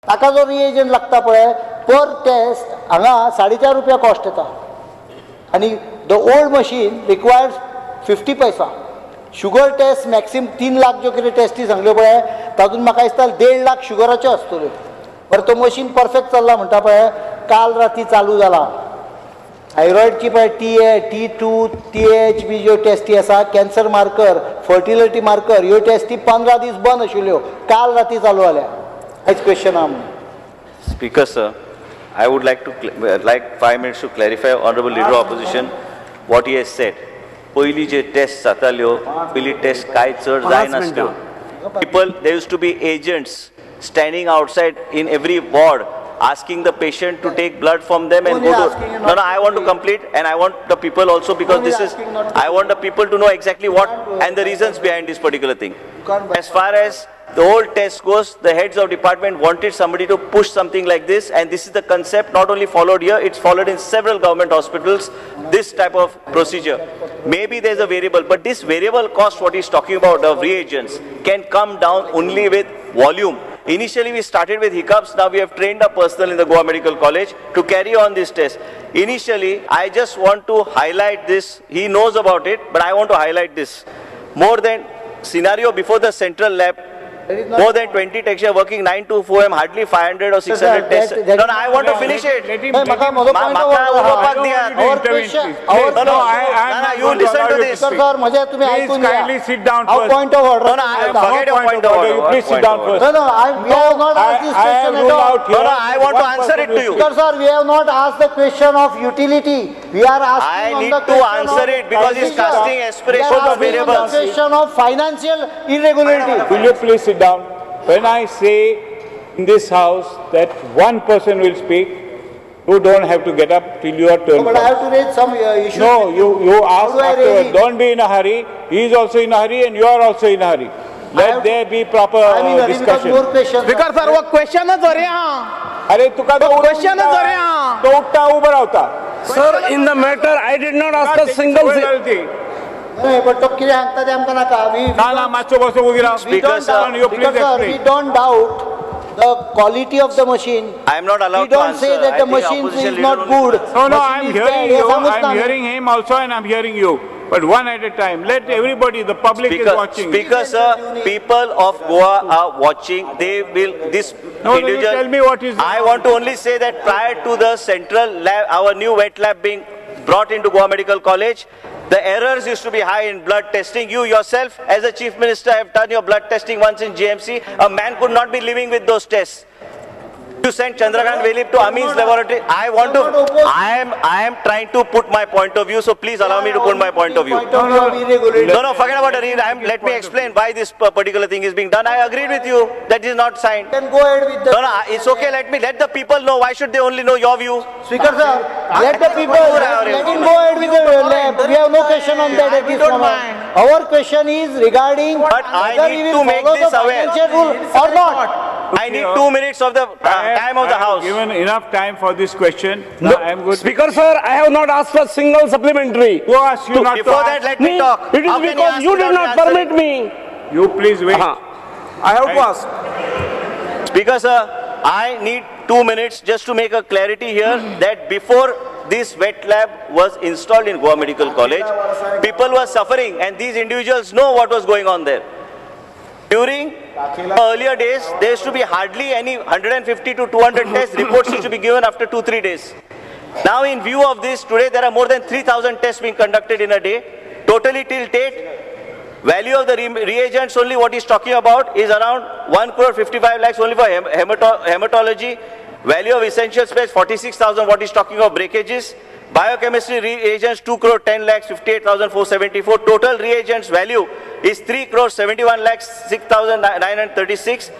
ताका जो रिएजंट लागता पळय पर टेस्ट हांगा 4.5 रुपया कॉस्ट येता आनी the old machine requires 50 paisa. Sugar test maximum 3 lakh ज्यो कितें टेस्टी सांगल्यो पळय तातूंत म्हाका दिसता 1.5 लाख शुगराच्यो आसतल्यो. बरें तो मशीन परफेक्ट चल्ला म्हणटा पळय काल राती चालू जाला. थायरॉयडची पळय TA T2 TH B ज्यो टेस्टी आसा कॅन्सर मार्कर फर्टिलिटी मार्कर ह्यो टेस्टी 15 दीस बंद आशिल्ल्यो काल राती चालू जाल्या. आयज क्वेश्चन आहा. Speaker sir, I would like to like 5 minutes to clarify honourable leader of opposition what he has said. पयलीं जे टेस्ट जाताल्यो पयलीं टेस्ट कांय चड जायनासल्यो. People, there used to be agents standing outside in every ward asking the patient to take blood from them and go to... No, no, I want to complete and I want the people also because this is... I want the people to know exactly what and the reasons behind this particular thing. As far as the whole test goes, the heads of department wanted somebody to push something like this, and this is the concept not only followed here, it's followed in several government hospitals, this type of procedure. Maybe there's a variable, but this variable cost, what he's talking about of reagents, can come down only with volume. Initially we started with hiccups, now we have trained a personnel in the Goa Medical College to carry on this test. Initially, I just want to highlight this, he knows about it, but I want to highlight this. More than scenario before the central lab, more than 20 technicians working 9 to 4 m, hardly 500 or 600 tests. No, no, I want to finish it. No, you listen to this. Please kindly sit down first. Point of order. No, no, forget your point of order. You please sit down first. No, no, we have not asked this question at all. No, no, I want to answer it to you. Sir, sir, we have not asked the question of utility. We are asking I need to answer it because he's casting aspirations of variables. The question of financial irregularity. Will you please sit down? When I say in this house that one person will speak, you don't have to get up till your turn. No, but I have to raise some issues. No, you ask afterwards. Don't be in a hurry. He is also in a hurry and you are also in a hurry. Let there be proper discussion. Speaker sir, वो question है हाँ. अरे तुका तो question है हाँ. तो उठता ऊपर आता. Sir, in the matter, I did not ask a single thing. No, but तो कितें सांगता तें आमकां नाका. ना ना मातसो बसो उगी राव. Speaker sir, we don't doubt the quality of the machine. I am not allowed to answer. We don't say that the machine is not good. No, no, I am hearing you. I am hearing him also and I am hearing you. But one at a time. Let everybody, the public is watching. Speaker sir, people of Goa are watching. They will, this no, individual... No, you tell me what is... I want to only say that prior to the central lab, our new wet lab being brought into Goa Medical College, the errors used to be high in blood testing. You yourself, as a chief minister, have done your blood testing once in GMC. A man could not be living with those tests. You sent Chandrakant Velip to Amin's laboratory. I want to. I am trying to put my point of view. So please allow me to put my point of view. No, no, forget about it. Let me explain why this particular thing is being done. I agreed with you that is not signed. Then go ahead with the. No, no, it's okay. Let the people know. Why should they only know your view? Speaker sir, let the people. Let him go ahead with the lab. We have no question on that at this moment. Our question is regarding. But I need to make this aware. Rule or not. I need 2 minutes of the time of the house. I have given enough time for this question. No, I am good. Speaker sir, I have not asked a single supplementary. Who asked you not Before to that, let me talk. It is because you did not permit me. You please wait. I have to ask. Speaker sir, I need 2 minutes just to make a clarity here that before this wet lab was installed in Goa Medical College, people were suffering and these individuals know what was going on there. During earlier days, there used to be hardly any 150 to 200 test reports used to be given after 2-3 days. Now in view of this, today there are more than 3,000 tests being conducted in a day. Totally till date, value of the reagents only what he's talking about is around 1 crore 55 lakhs only for hematology. Value of essential space 46,000 what he's talking of breakages. Biochemistry reagents 2 crore 10 lakhs 58,474. Total reagents value is 3 crore 71 lakhs 6,936.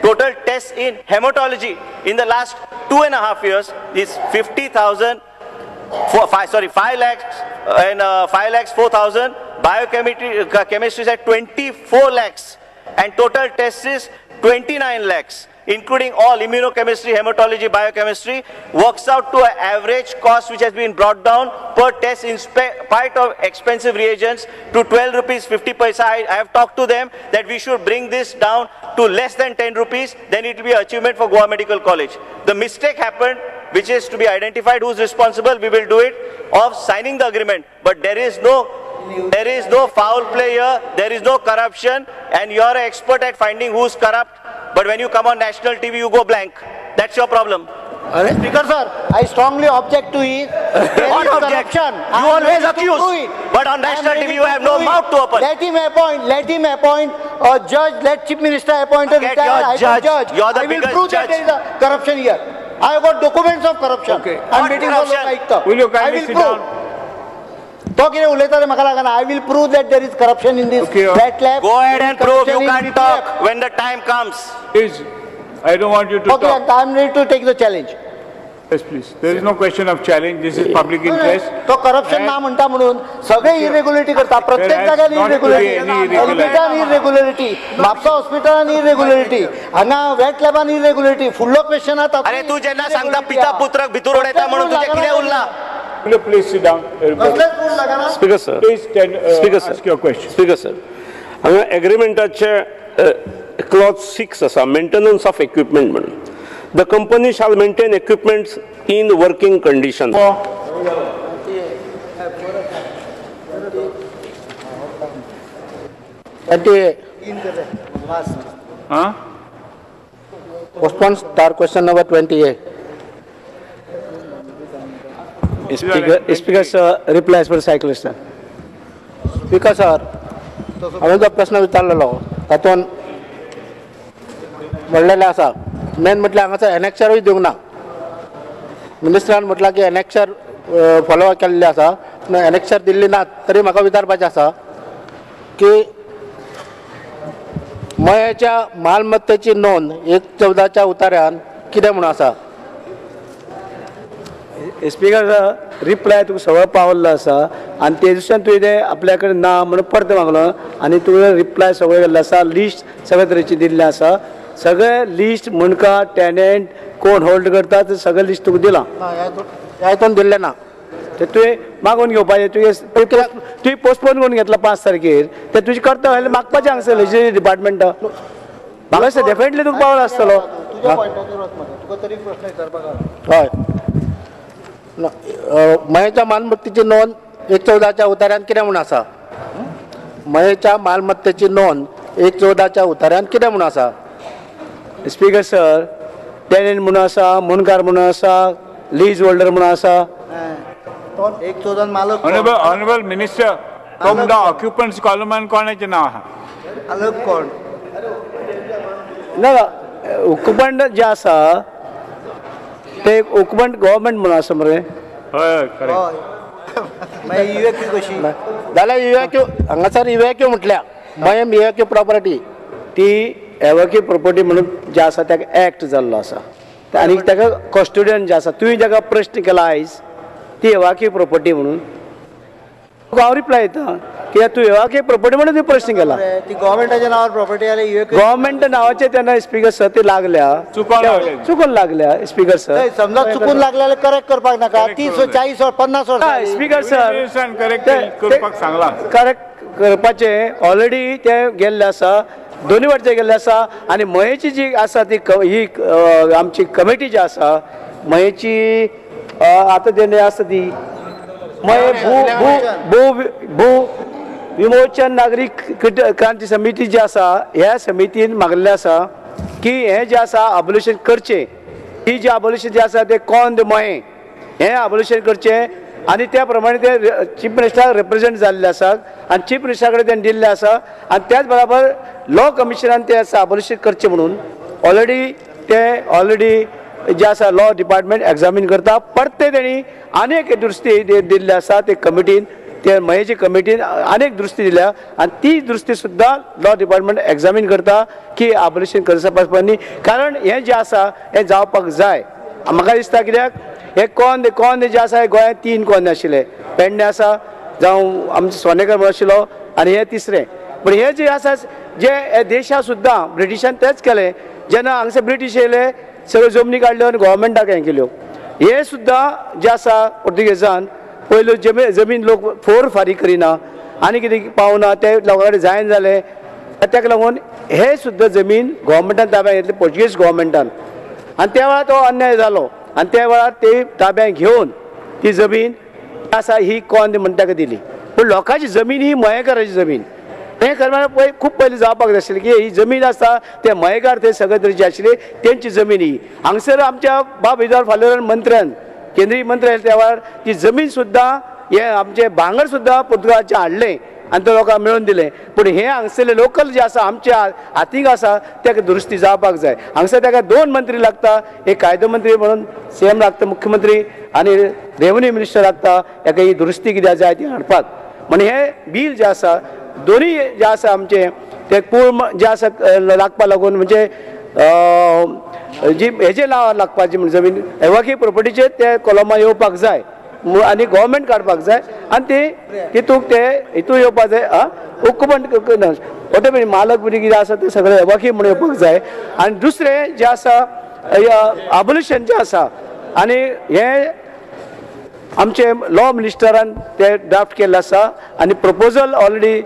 Total tests in hematology in the last 2.5 years is 5 lakhs and 5 lakhs 4,000. Biochemistry chemistry is at 24 lakhs and total tests is 29 lakhs. including all immunochemistry, hematology, biochemistry, works out to an average cost which has been brought down per test in spite of expensive reagents to 12 rupees 50 paisa. I have talked to them that we should bring this down to less than 10 rupees, then it will be an achievement for Goa Medical College. The mistake happened, which is to be identified who is responsible, we will do it, of signing the agreement. But there is no foul play here, there is no corruption, and you are an expert at finding who is corrupt, but when you come on national TV, you go blank. That's your problem. Speaker sir, I strongly object to it. There is corruption. You always accuse, but on national TV you have no mouth to open. Let him appoint a judge, let Chief Minister appoint a retired judge. You are the biggest judge. I will prove that there is a corruption here. I have got documents of corruption. Okay. I am waiting for Lokayukta. Will you kindly sit down? I will prove that there is corruption in this wet lab. Go ahead and prove. You can't talk when the time comes. Please, I don't want you to talk. Okay, I am ready to take the challenge. Yes, please. There is no question of challenge. This is public interest. तो corruption ना म्हणता म्हणून सगळे इरेग्युलरिटी करता. प्रत्येक जाग्यार इरेग्युलरिटी, हॉस्पिटलान इरेग्युलरिटी, म्हापसा हॉस्पिटलान इरेग्युलरिटी, हांगा वेट लॅबान इरेग्युलरिटी. फुडलो क्वेश्चन आता. अरे तू जेन्ना सांगता पिता पुत्रक भितर उडयता म्हणून तुजें कितें उरलां? Please sit down. Speaker sir, please Speaker sir, ask your question. Speaker sir, हांगा एग्रीमेंटाचे क्लॉज 6 आसा, मेंटेनन्स ऑफ इक्विपमेंट म्हणून. The company shall maintain equipments in working condition. Huh? Response to question number 28. Speaker sir, replies for cyclist. Speaker sir, हांवें जो प्रश्न विचारलेलो तातूंत म्हणलेलें आसा, main म्हटल्यार हांगासर एनेक्शरूय दिवंक ना. मिनिस्टरान म्हटलां की एनेक्शर फॉलो केल्ले आसा, पूण एनेक्शर दिल्ली ना. तरी म्हाका विचारपाचें आसा की मयेच्या मालमत्तेची नोंद 1/14 उतार्यान कितें म्हूण आसा? स्पीकर सर, रिप्लाय तुका सगळो पावल्लो आसा आनी ते दुसऱ्यान तुवें तें आपल्या कडेन ना म्हणून परतें मागलो आनी तुवें रिप्लाय सगळें केल्लो आसा, लिस्ट सगळे तरेची दिल्लें आसा, सगळे लिस्ट मुंडका टेनंट कोण होल्ड करता ते सगळें लिस्ट तुका दिलां. ह्या हितून दिल्लें ना. ते तुवें मागून घेवपाचें. तुवें पोस्टपोन करून घेतला 5 तारखेर, ते तुजें करता जाल्यार मागपाचें हांगसर लेजिस्लेटीव डिपार्टमेंटा. म्हाका दिसता डेफिनेटली तुका पावलो आसतलो. हय, मयेच्या मालमत्तेची नोंद 1/14 उतार्यान कितें म्हूण आसा? मयेच्या मालमत्तेची नोंद 1/14 उतार्यान कितें म्हूण आसा? स्पीकर सर, टेनंट म्हणून आसा, मुंडकार म्हणून आसा, लीज होल्डर म्हणून आसा. 1/14 मालक. ऑनरेबल मिनिस्टर, तो म्हणटा ऑक्युपंट्स कॉलमान कोणाचें नांव आहा? मालक कोण? ना, ऑक्युपंट जे आसा ते ऑक्युपंट गव्हर्मेंट म्हणून आसा मरे. हय, करेक्ट. मागीर इव्हॅक्यू कशी जाल्यार इव्हॅक्यू हांगासर इव्हॅक्यू म्हटल्या मयम इव्हॅक्यू प्रॉपर्टी ती एवकी प्रॉपर्टी म्हणून जे आसा ताका एक्ट जाल्लो आसा आनी ताका कस्टोडियन जे आसा, तुवें जाका प्रश्न केला आयज ती एवाकी प्रॉपर्टी म्हणून तुका हांव रिप्लाय दिता कित्याक तूं एवाकी प्रॉपर्टी म्हणून तुवें प्रश्न केला. ती गव्हर्मेंटाच्या नांवार प्रॉपर्टी जाल्यार गव्हर्मेंट नांवाचे तेन्ना स्पीकर सर ती लागल्या, चुकून लागल्या. स्पीकर सर, समजा चुकून लागल्या जाल्यार करेक्ट करपाक नाका? 30, 40, 50 वर्सां. स्पीकर सर, करेक्ट करपाक सांगलां. करेक्ट करपाचें ऑलरेडी तें गेल्लें आसा, दोनूय वाटचे गेल्ले आसा. आनी मयेची जी आसा ती ही आमची कमिटी जी आसा मयेची आतां तेणे आसा ती मये भू भू भू विमोचन नागरीक क्रांती समिती जी आसा, ह्या समितीन मागल्लें आसा की हें जें आसा आबोलिशन करचें. ही जी आबोलिशन जें आसा तें कोंद मये हें आबोलिशन करचें आनी त्या प्रमाणे ते चीफ मिनिस्टराक रिप्रेजेंट जाल्ले आसा आनी चीफ मिनिस्टरा कडेन तेणें दिल्लें आसा. आनी त्याच बराबर लॉ कमिशनान तें आसा आबोलिशन करचें म्हणून ऑलरेडी ते ऑलरेडी जे आसा लॉ डिपार्टमेंट एग्जामीन करता. परते तेणी आनी एक दुरुस्ती दिल्ली आसा ते कमिटीन, ते मयेचे कमिटीन अनेक दुरुस्ती दिल्या आनी ती दुरुस्ती सुद्दां लॉ डिपार्टमेंट एग्जामीन करता की आबोलिशन करचा पासपा. कारण हें जें आसा हें जावपाक जाय. म्हाका दिसता कित्याक हे कोंद कोंद जे आसा हे गोंयांत 3 कोंद आशिल्ले, पेडणे आसा, जावं आमचे सोनेकर म्हणून आशिल्लो आनी हे तिसरें. पूण हे जे आसा जे देशा सुद्दां ब्रिटिशान तेंच केलें. जेन्ना हांगसर ब्रिटीश येयले सगळ्यो जमनी काडल्यो आनी गोवोरमेंटाक हें केल्यो. हें सुद्दां जें आसा पोर्तुगेजान पयल्यो जमीन लोक फोर फारीक करिना आनी कितें पावना ते लोकां कडेन जायना जालें, ताका लागून हे सुद्दां जमीन गोवोरमेंटान ताब्यात घेतली पोर्तुगेज गोवोरमेंटान आनी त्या वेळार तो अन्याय जालो आनी त्या वेळार ते ताब्यात घेवन ती जमीन आसा ही कोन म्हणटा ताका दिली. पूण लोकांची जमीन ही मयेकाराची जमीन, हें खरें म्हळ्यार खूब पयलीं जावपाक जाय आशिल्लें की ही जमीन आसा ते मयेकार ते सगळे तरेची आशिल्ली तेंची जमीन ही. हांगसर आमच्या बाब इजवार फालोर मंत्र्यान केंद्रीय मंत्री आसले त्या वेळार ती जमीन सुद्दां हे आमचें भांगर सुद्दां पुर्तुगालाचें हाडलें आनी ते लोकांक मेळोवन दिलें. पूण हें हांगसरलें लोकल जें आसा आमच्या हातीक आसा ताका दुरुस्ती जावपाक जाय. हांगसर ताका 2 मंत्री लागता, एक कायदो मंत्री म्हणून सीएम लागता मुख्यमंत्री आनी रेवन्यू मिनिस्टर लागता ताका ही दुरुस्ती कित्याक जाय ती हाडपाक. म्हण हें बील जें आसा दोनूय जे आसा आमचें ते कूळ जे आसा लागपा लागून म्हणजे जी हेजे नांवार लागपाची म्हणजे जमीन एवाकी प्रोपर्टीचेर ते कॉलमा येवपाक जाय आनी गोवोरमेंट काडपाक जाय आनी ते तितूंक ते हितून येवपाक जाय. आं ओकुपंट ऑटोमॅटीक मालक बी कितें आसा ते सगळें एवाकी म्हूण येवपाक जाय. आनी दुसरें जें आसा आबोलिशन जें आसा आनी हें आमचे लॉ मिनिस्टरान ते ड्राफ्ट केल्लें आसा आनी प्रपोजल ऑलरेडी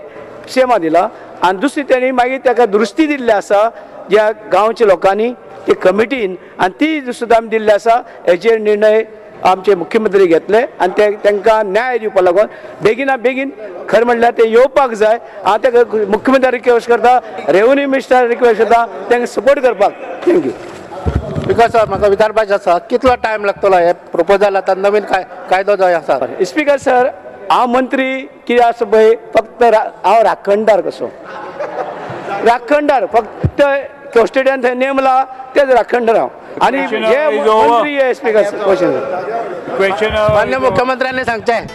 सीएमा दिला आनी दुसरी तेणी मागीर ताका दुरुस्ती दिल्ली आसा ज्या गांवच्या लोकांनी ते कमिटीन आनी ती सुद्दां आमी दिल्ली आसा. हेचेर निर्णय आमचे मुख्यमंत्री घेतले आनी ते तांकां न्याय दिवपा लागून बेगिना बेगीन खरें म्हणल्यार ते येवपाक जाय. हांव ताका मुख्यमंत्री रिक्वेस्ट करता, रेवन्यू मिनिस्टर रिक्वेस्ट करता तांकां सपोर्ट करपाक. Thank you. Because sir म्हाका विचारपाचें आसा कितलो टायम लागतलो हे प्रपोजल आतां नवीन कायदो जो आसा? स्पीकर सर हांव मंत्री कितें आसा पळय फक्त हांव राखणदार कसो, राखणदार फक्त कस्टडियन थंय नेमला तेच राखणदार हांव आनी हे मंत्री हे स्पीकर क्वेश्चन मान्य मुख्यमंत्र्यांनी सांगचें.